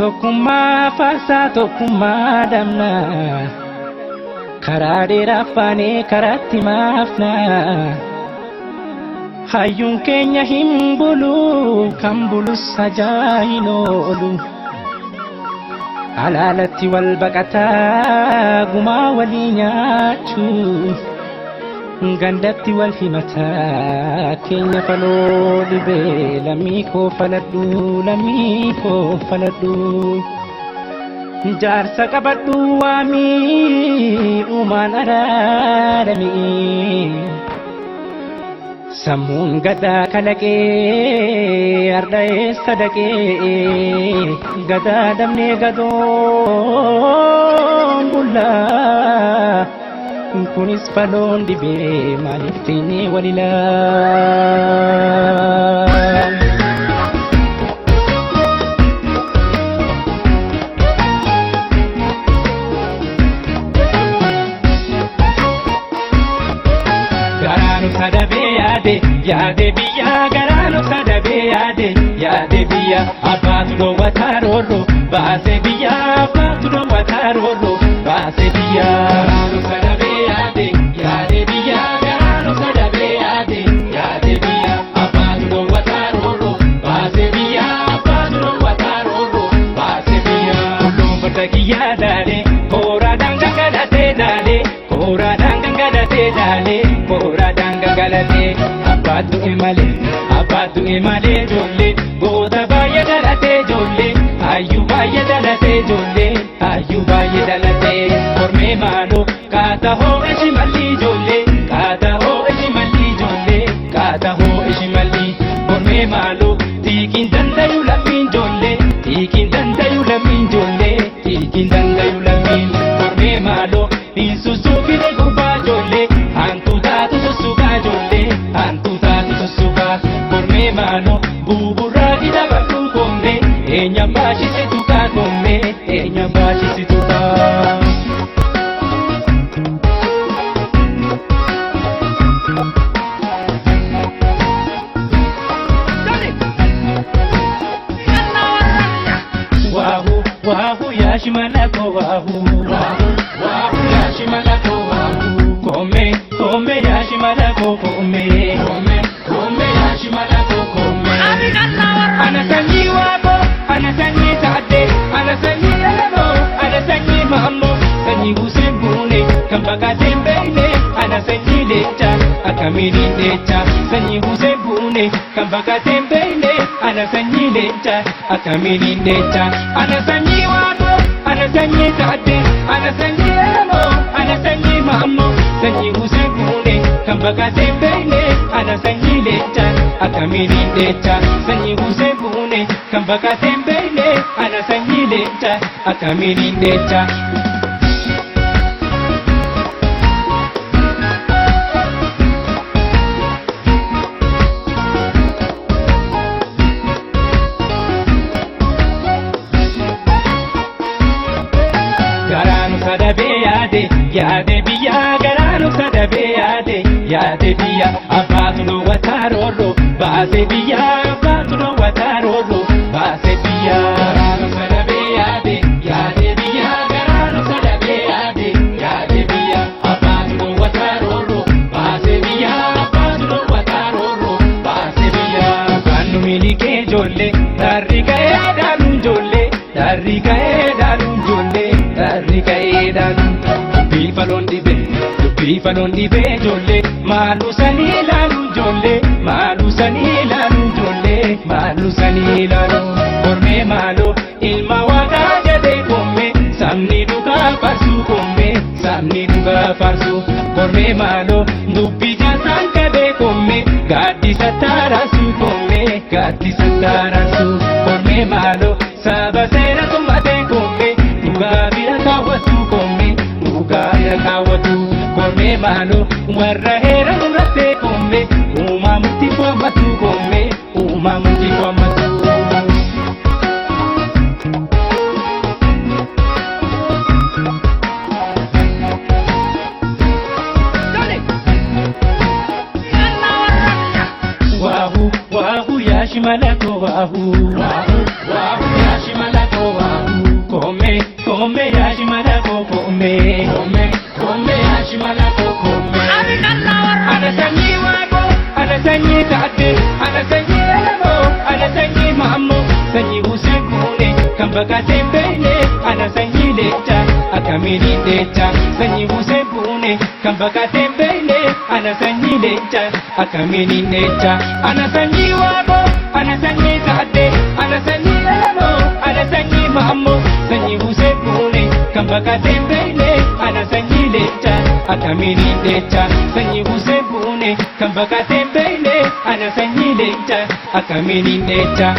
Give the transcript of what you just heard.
Tokkummaa faarsaa tokkummaa dhabna. Karaa dheeraa faanee karaatti maafna. Hayyuun keenya hin bulu kan bulus hajaa hin oolu. Alaalatti wal baqataa gumaa walii nyaachuu. Gandatti wal himataa keenya faloo dhibee lammii koo faladhu lammii koo faladhu. Jaarsa qabadhu waamii uumaan araaramii. Sammuun gadaa kalaqee arda eessa dhaqee gadaa dhabnee gadoon bullaa. Kunis faloon dhibee maaliif teenyee wal ilaala? Garaanu sadabee yaade yaade biyya garaanu sadabee yaade yaade biyya abbaatu dhoowwataa roorro baasee biyya abbaatu dhoowwataa roorro baasee biyya. Garaanu sadabee yaade yaade biyya garaanu sadabee yaade yaade biyya abbaatu dhoowwataa roorro baasee biyya abbaatu dhoowwataa roorro baasee biyya. Tulluun farda kiyyaa laalee kooraadhaan gangalatee laalee kooraadhaan gangalatee laalee kooraadhaan gangalatee abbaatu malee abbaatu malee ijoollee goota baay'ee dhalatee ijoollee hayyuu baay'ee dhalatee ijoollee hayyuu baay'ee dhalatee kormee maaloo kaata hoo ishi malli ijoollee kaata hoo ishi malli ijoollee kaata hoo ishi malli kormee maaloo tiikiin dandayu lammiin ijoollee tiikiin dandayu lammiin ijoollee tiikiin dandayu lammiin kormee maaloo hin sussuukine gurbaa ijoollee hantu taatu sussukaa ijoollee hantu taatu sussukaa kormee maaloo buburraa gida badhuu koomee eenyaan baashisitu kaa koomee eenyaan baashisitu kaa. Waahu waahu yaa shimala ko waahu waahu waahu yaa shimala ko waahu kome kome yaa shimala ko kome kome kome yaa shimala ko kome. Ana sanyii waako ana sanyii taate ana sanyii elemo ana sanyii maammo sanyii Hussein Buune kan baqatee hin beekne ana sanyii leenca akkamiin hin leenca sanyii Hussein Buune kan baqatee hin beekne ana sanyii leenca akkamiin hin leenca ana sanyii waako ana sanyii taate ana sanyii elemo ana sanyii maammo sanyii Hussein Buune kan baqatee hin beekne ana sanyii leenca akkamiin hin leenca sanyii Hussein Buune kan baqatee hin beekne ana sanyii leenca akkamiin hin leenca. Garaanu sadabee yaade yaade biyya garaanu sadabee yaade yaade biyya abbaatu dhoowwataa roorro baasee biyya abbaatu dhoowwataa roorro baasee biyya. Garaanu sadabee yaade yaade biyya garaanu sadabee yaade yaade biyya abbaatu dhoowwataa roorro baasee biyya abbaatu dhoowwataa roorro baasee biyya. Kan nu milikee ijoollee tarri ka'ee dhaaluun ijoollee tarri ka'ee dhaaluun ijoollee tarri ka'ee dhaaluun dubbii faloon dhibee dubbii faloon dhibee ijoollee maaluu sanii ilaaluun ijoollee maaluu sanii ilaaluun ijoollee maaluu sanii ilaaluun kormee maaloo ilma waaqaa jedhee koomee sabni dhugaa faarsuu koomee sabni dhugaa faarsuu kormee maaloo dubbii jaasaan qabee koomee gaaddisa taaraasuu koomee gaaddisa taaraasuu kormee maaloo saba seera tummatee koomee dhugaa bira kaawwatu koomee dhugaa bira kaawwatu kormee maaloo warra heera murattee koomee uumamutti waammatu koomee uumamutti waammatu. Waahu waahu yaa shimala ko waahu waahu waahu yaa shimala ko waahu. Koomee yaa shimala koo koomee. Koomee koomee yaa shimala koo koomee. Ani kallaa warra. Ana sanyii waaqoo, ana sanyii taate, ana sanyii elamoo, ana sanyii maammoo, sanyii Hussein Kuune kan baqatee beekne, ana sanyii leenca akkamiin leenca, sanyii Hussein Kuune kan baqatee beekne, ana sanyii leenca akkamiin leenca, ana sanyii waaqoo, ana sanyii taate, ana sanyii elamoo, ana sanyii maammoo, sanyii Hussein Kuune kan baqatee beekne, ana sanyii leenca akkamiin leenca, sanyii Hussein Kuune kan baqatee beekne, ana sanyii leenca akkamiin leenca.